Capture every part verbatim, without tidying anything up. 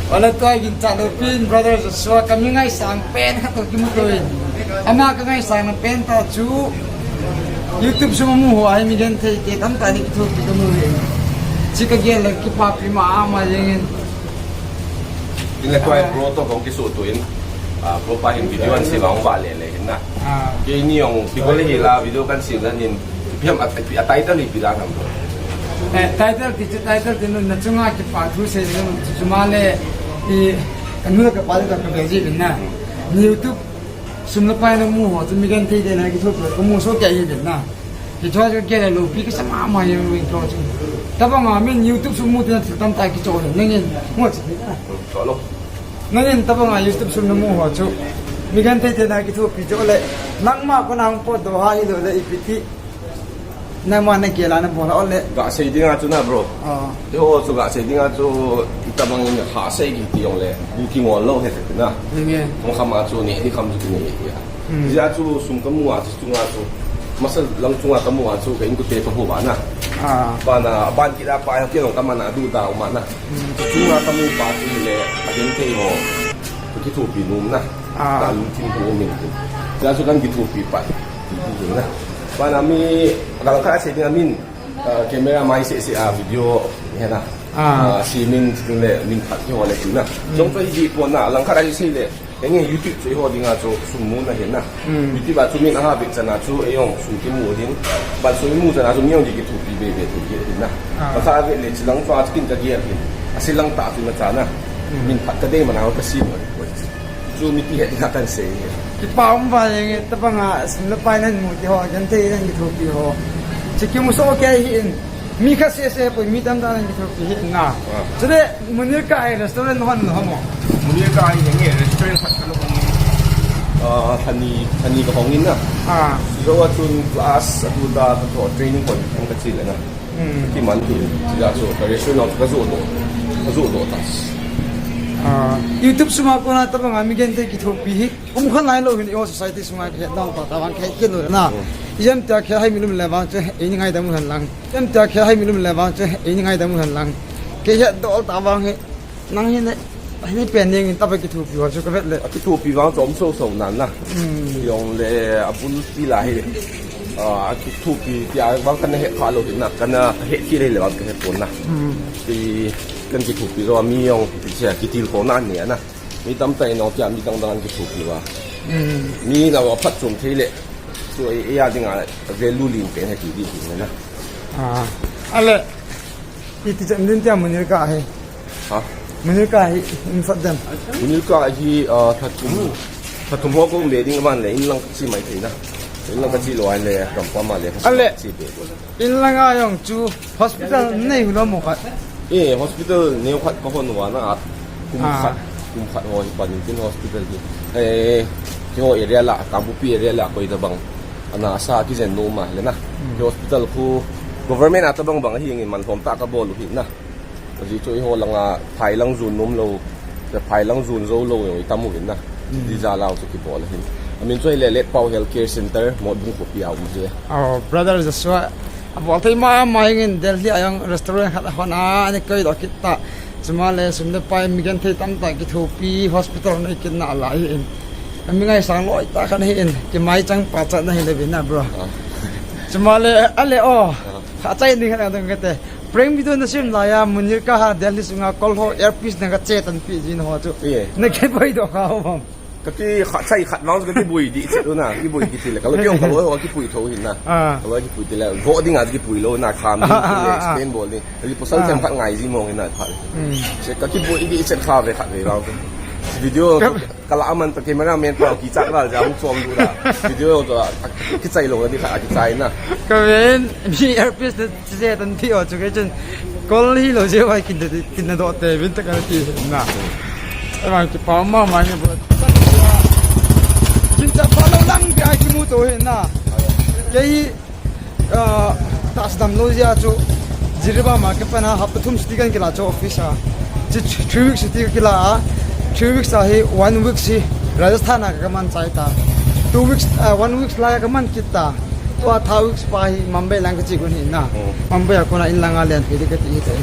Wala tua ginchat loupin, brother Joshua, kami ngaisang pen khat toh kimu toh in. Ama kangaisang na pen tah chu YouTube sum amu ho ahi, mi genthei tamtah in kithopi kamu in. Hiche kagel le kipapi mama jengin. Tin le tua bro toh kong kisutup in, ah, bro pa hin video ahin sem vang vale le hin na. Ah. Keini jong kigol le hila video kahin sem na hin. Ipi ham a, a title ipi dan ham? Eh, title ti chu, title ti nu na chunga kipa thu sei nu chu, chuma le i kanu le kapa le ka ka ji bin na. Ni YouTube sum le pai na mu ho chu mi genthei te na kithopi kamu soh kei hi bin na. Hiche chu kei le loupi kasa mama jeng in kho chu. Tabang a min YouTube sum mu te na thil tamtah kicho le nangin. Mo chi. Cho lo. Nangin tabang a YouTube sum na mu ho chu mi genthei te na kithopi cho le. Nangma kona hung potdoh a hilou le ipi ti. Nangma nagel a nabol a ole. Gasei dinga chu na, bro. Ah. Eiho chu gasei dinga chu itabang in hahsei kiti jong le. Bu kingol lou hite na. Nge. Kong kham a chu ni, ni kham chu ni. Hmm. Hijeh a chu sum kamu a chu chunga chu. Masa lang chunga kamu a chu ka inkote kaho ba na. Ah. Bana, ban kit a pa jong kei jong kaman a duda um a na. Hmm. Chunga kamu pa chu le, agenthei ho. Kithopi nom na. Ah. Ka lungthim u um in. Hijeh a chu kahin kithopi pa. Ti ti na. Bana mi, langkhat a sei ding a min. Ah, camera mai seh seh a video, he na. Ah. Ah, si min, si le, min phat kiho le ti na. Mm. Jong chu hi di pon na, langkhat a hi sei le, enge YouTube chu eiho dinga chu sum muna hin na. Mm. YouTube a chu min aha bek chan a chu, eijong sum kimu hin. Ban sum imu chan a chu mi jong di kithopi be be thei hin na. Ah. Langkhat a ve le, chi lang chu a chu kin kagel hin. Ase lang tah chu na cha na. Mm. Min phat kadei man a ka si mo. Chu mipi het ding a kahin sei. Kipa um val jenge, tabang a sum le pai nahin mu ti ho, genthei nahin kithopi ho. Chu kimu soh kei hi in, mi khat seh seh poi, mi tamtah nahin kithopi hi in na. Ah. Chule, Munirka hi restaurant hon lo ham? Munirka hi henge, restaurant khat ka lo hong in. Ah, thani, thani ka hong in na. Ah. Jou a chun class, atu ta, ka tho training point, hong ka chi le na. Hmm. Kiman hi, hijeh a chu, ka restaurant ka joh doh, ka joh doh ta. Ah, YouTube sum a kona tabang a mi genthei kithopi hi, um kha nailou hin, eiho society sunga kihet doh ta, tabang kihet kit lou na. Hmm. Ijemtia kihet hai mi lum le vang chu, eini ngaidam u hen lang. Ijemtia kihet hai mi lum le vang chu, eini ngaidam u hen lang. Kihet doh ta vang hi, Nang hin, hin pen ning in tapa kithopi ho chu ka vet le. Akithopi vang chom so so nan na. Hmm. Jong le abul pi la hi. Ah, akithopi tia vang kana het kha lou hin na, kana het kit le vang ka het pon na. Hmm. Ti kan kithopi jo mi jong ti sia kitilkhouna nei na. Mi tamtah in jong tia mi dang dang kithopi va. Hmm. Mi la va phatchom thei le. Chu ei, ei a dinga value len pen hi ti di ti na. Ah. Ale. Iti chan din tia Munirka hi. Ha? Munirka hi in sat dem. Munirka hi, ah, thatum, thatum ho ko um be ding aban le, in lang ka chi mai thei na. In lang ka chi lou ahile, kampam a le, ka Ale. chi be. In lang a jong chu hospital nei hu lou mo khat. Eh, hospital neo khat ka hon uva na, kum Ah. khat, kum khat ho hi pan in tin hospital hi. Eh, keiho area la, Kangpokpi area la, koi tabang. Ana sa kijen nom a le na. Hmm. Kei hospital khu government a tabang bang hi ngin man lhom tah ka bol u hi na. Ajeh chu eiho langa phai lang jon nom lou, phai lang jon jou lou jong itam uvin na. Hmm. Ti jal a chu kibol ahin. Amin chu ahile Letpao Healthcare Center, Motbung khopi a um je. Oh, brother Joshua, abol thei mama jeng in Delhi a jong restaurant khat a hon a, ani koi doh kit ta. Chuma le sum le pai mi genthei tamtah kithopi hospital nei kit na lai in. Ami ngaisang loi tah khat ahi in, kimai chang pachatna hi le vin na, bro. Ah. Chuma le, ale o, Ah. kha chai ding khat a dong kate. Prank video na sem laiya, Munirka ha Delhi sunga kol ho earpiece na ka che tan pi jin ho chu. Yeah. Na kiboi doh kha ho bang. Ka ki kha chai khat vang ka kiboi di chet u na, kiboi kiti le. Ka loi kei jong ka loi ho kipui tho hin na. Ah. Ka loi kipui ti le. Go ding a kipui lou na, kham ding Ah, ah, ti le, ah, ah. explain bol ding. Ka ki pasal Ah. them khat ngai ji mong hin na kha. Hmm. Che ka kiboi di chet kha ve khat ve vang. Video Ka- Kala aman pa cameraman pa kichat val ja hung chom du da. Video jong chu kichai lou di kha kichai na. Ka ven mi earpiece na che tan ti o chu kei chun kol hi lou je vai kin de kin na doh te vin ta ka ti na. Ai vang kipa mama ni bro. Kin cha pa lou lang bi ai kimu to he na. Kei Ah, tahsa dam lou jeh a chu, Jiribam a ka pan a, hapta thum chutti kan kila chu office a. Chu three weeks chutti ka kila a, three weeks a hi one week hi Rajasthan a ka man chai ta. Two weeks, ah, one weeks lai ka man kit ta. Tua third weeks pa hi Mumbai lang ka che gon hi na. Hmm. Mumbai a kona in lang a len pe di ka ti hi te.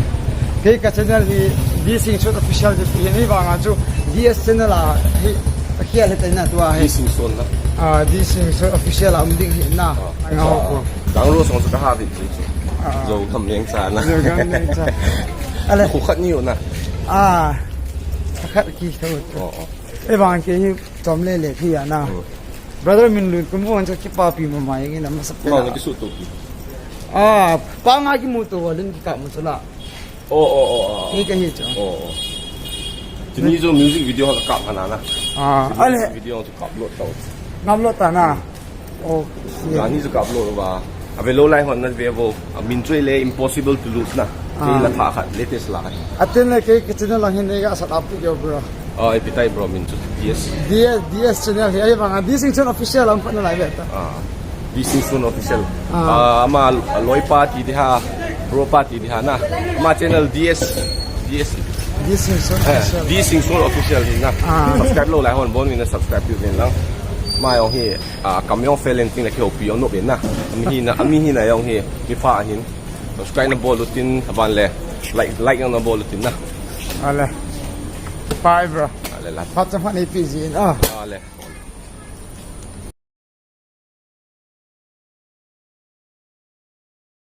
Kei ka channel hi D Singson Official ti hi, hivang a chu D S channel a hi, ka khel hi tai na tua hi. D Singson na. Ah, D Singson Official a um ding hi na. Ah, nga ho ko. Gang ro song sa ka ha vi chi chu. Ah. Zo kam leng sa na. Zo kam leng sa. Ale. Khu khat ni u na. Ah. Khat ki tho. Oh, oh. Hivang kei hi chom le le hi a na. Hmm. Brother Minlun, kum vang chu kipapi mama ing in a masa pe. Ma na kisu to pi. Ah, pa nga kimu to wa lin ki ka mu chu la. Oh, oh, oh, oh. Ni ka hi chu. Oh, oh. Tuni chu music video ha ka kap hana na. Ah, ale. Music video chu kap lo tau. Ngam lo ta na. Oh, yeah. Gani chu kap lo ba. Ave lo lai hon na ve vo. A min chu le Impossible to Lose na. Kei la tha khat, latest la khat. Atin le kei ka channel lang hin nei ga sat up to yo, bro. Oh, epi tai bro, min chu D S. D S, D S channel hi, ahivang a, D Singson Official ang pa na lai ve ta. Ah, D Singson Official. Ah. Ah, ama loi pa ti di ha, bro pa ti di ha na. Ama channel D S, D S. D Singson Official. D Singson Official hi na. Ah. Subscribe lo lai hon bon min na subscribe pi vin lang. Ma yong hi, ah, kam yong fel en ting la ki ho pi yong no vin na. Ami hi na, ami hi na yong hi, mi fa hin. Subscribe na bol utin, aban le, like, like na bol utin na. Ale. Bye, bro. Ale la. Phat cha phat nei pi jin, ah. Ale.